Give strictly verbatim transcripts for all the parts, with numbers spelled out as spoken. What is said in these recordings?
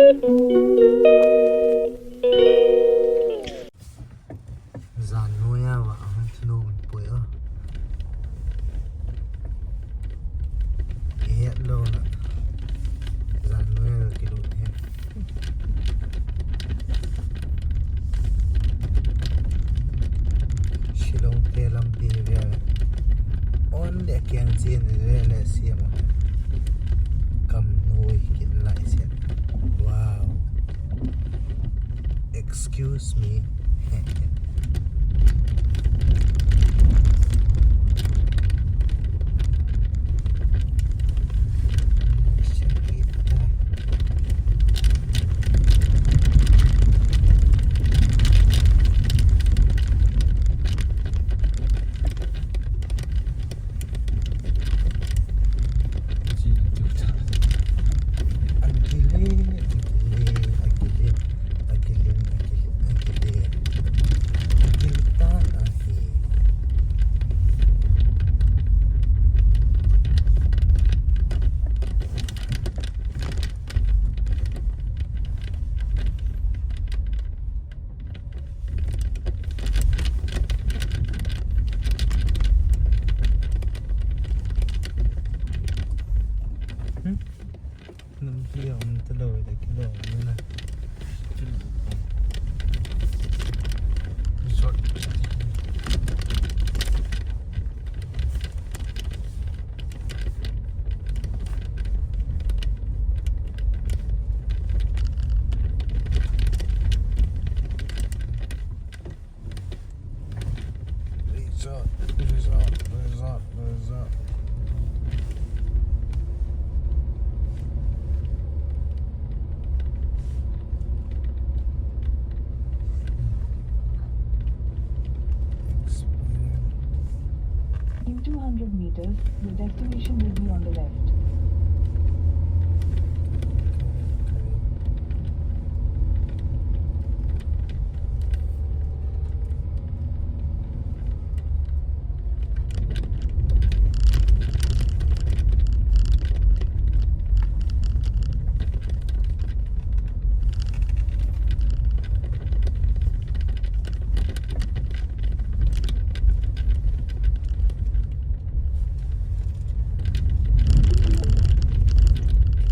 Jan noiya vang a hung thinu mun poi a. Kihet lou na. Jan noiya kilut hi. Shillong te lampi hi ve. Only a kiang chin ve le siam a. Kam noi kin lai siam. Wow. Excuse me. Lampi a um talou le kilou na. Resort. Resort, resort, resort, resort. In two hundred meters, the destination will be on the left.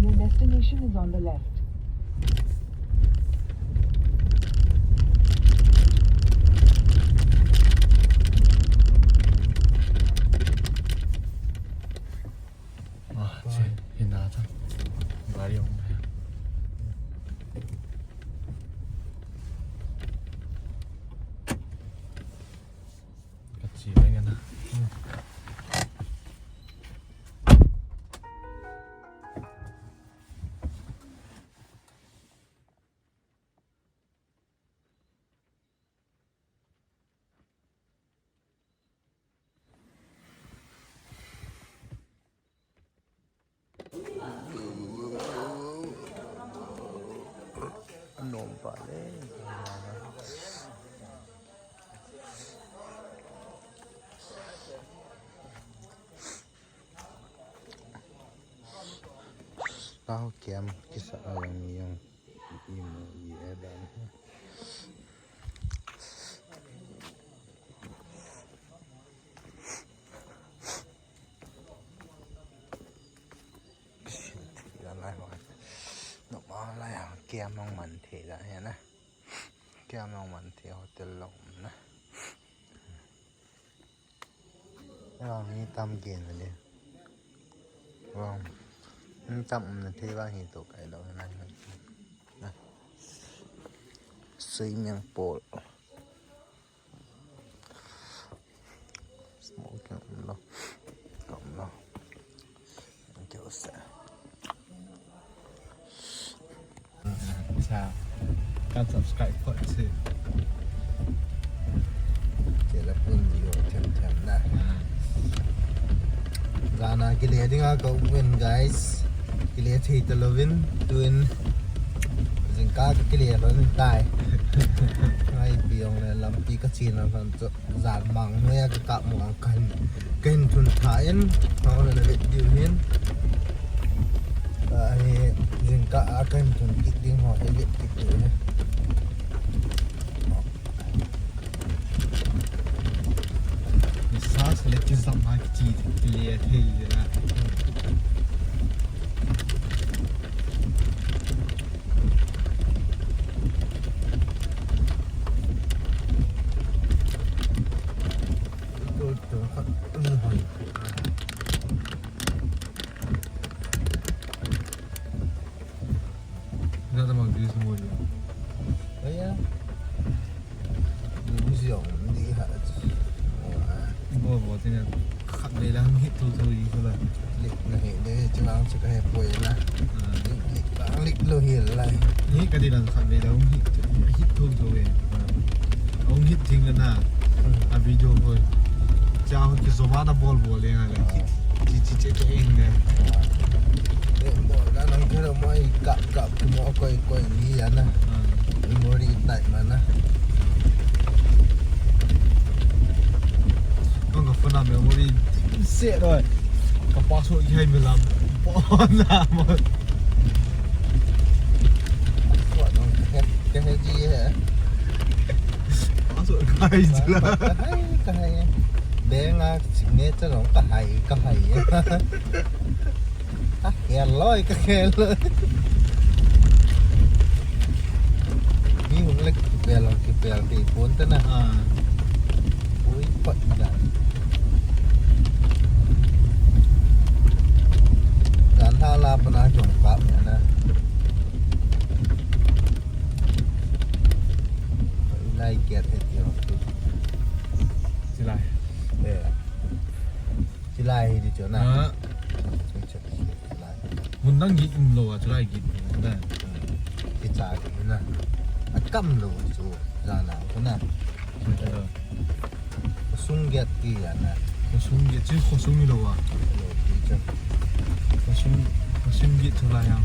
Your destination is on the left. Ah, che, hina ta. Gari hung hai. Ka chi mai ngan na. Nom pa le. Tao kiam kisa ayang yang. Imo i edan. Kisin thei lai ho. Noma lai ho kiam mang man thei da he na. Kiam mang man thei hotel lo na. Vang mi tam gen le. Vang. Mi tam um na thei vang hi to kai lo na. Na. Swimming pool. Smoking um lo. Um lo. Thank you, sir. Cha. Kan subscribe kot che. Che la pun ji ho them them na. Jana kile dinga ka um in, guys. Kile thei ta louvin, tuin jingkah ka kile lhon tai. Ngai pi jong le lampi ka chena lhon chu. Jan mang noiya ka kap mu ang kahin, kahin thun tha in, hung le na vet diu hin. Ka hi jing Ka a kan tun kit ding ho, he, he, kit ding he. Sa sa le kizam ha kichi, kile thei le la. Nada mang di semua dia. Aya. Ni museum di ha. Bo, bo, tina khat vei lang hit thotho di sala. Lik na he de, chunang chu ka he poi la. Ah. Lik, lik, lik lo hi la. Ni ka di lang khat vei lang hit, hit thotho ve. Ah. Ahung hit thing le na. Hmm. A video ko. Cha ho ki zoma na bol bol le nga le. Ah. Chi, chi, chi, chi, eng le. Ah. Le bol na nang ke lo mo i kap, kap ki mo koi, koi ni ya na. Ah. Memory type ma na. Kong ka phone a memory se roi. Ka password ki hai me lam. Pon na mo. Password nang ke, ke hai ji he. Password ka hai ji la. Ka hai, ka hai. Bank a signature nang ka hai, ka hai. Ka khel loi, ka khel loi. Mi hung le kipel, kipel, kipon ta na. Ah. Ui, pat dan. Dan tha la pa na jong kap na. Lai kiat he ti ho tu. Chilai. Eh. Chilai hi di chu na. Ah. Chilai. Mun dang git um lou a, chulai git um na. Kicha git na. A kam lou chu, ja na, ko na. Hello. Khosung gate ti a na. Khosung gate, chu khosung hi lou a. Hello, ti chu. Khosung, khosung gate chulai a.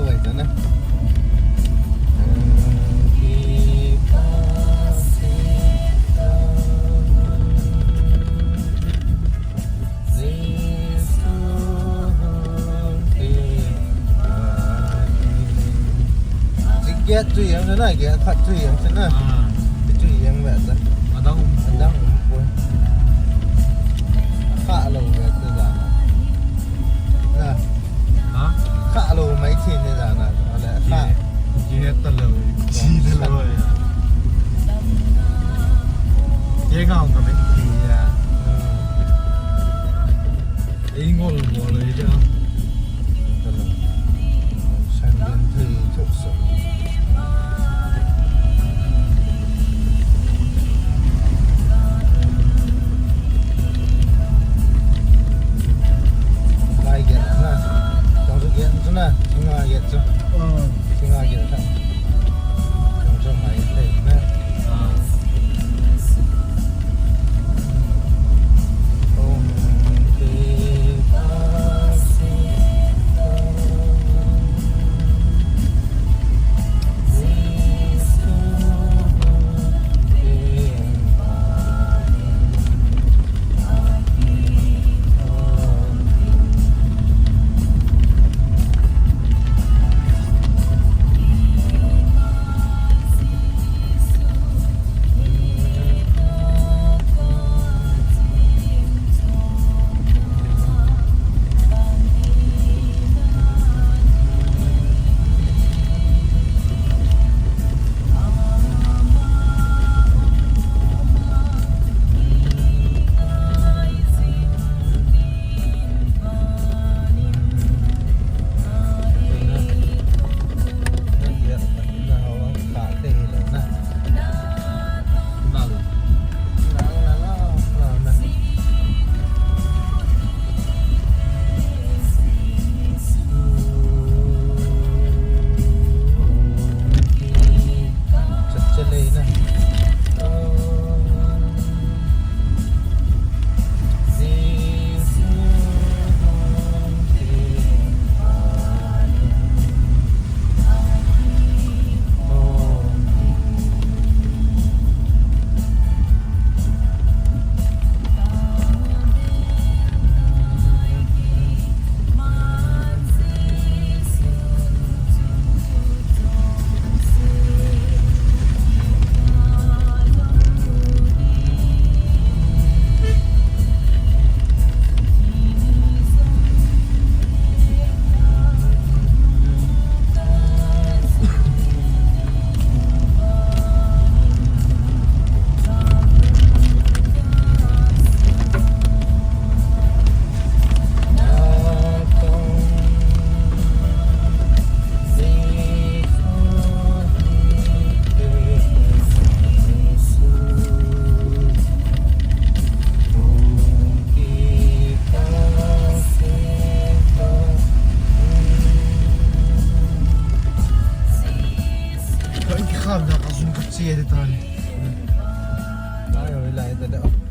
Wai ta na. Get tu yang na, get khat tu yang na. Ah. Tu yang ba ta. Adang um. Adang um poi. Kha lo ba ta da. Na. Ha? Kha lo mai thi ne da na. Ale kha. Ye, ye ta lo. Chi ta lo ya. Ye ngau ka mai thi ya. Hmm. Ei ngol ngol ei dia. Ka lo. San den thei chok sa. Lai get na. Chong su get su na. Singa get su. Hmm. Singa get sa. Chong su mai thei na. Ah. Khamna ka sun ka chia de tani. Ai, oi, lai ta de.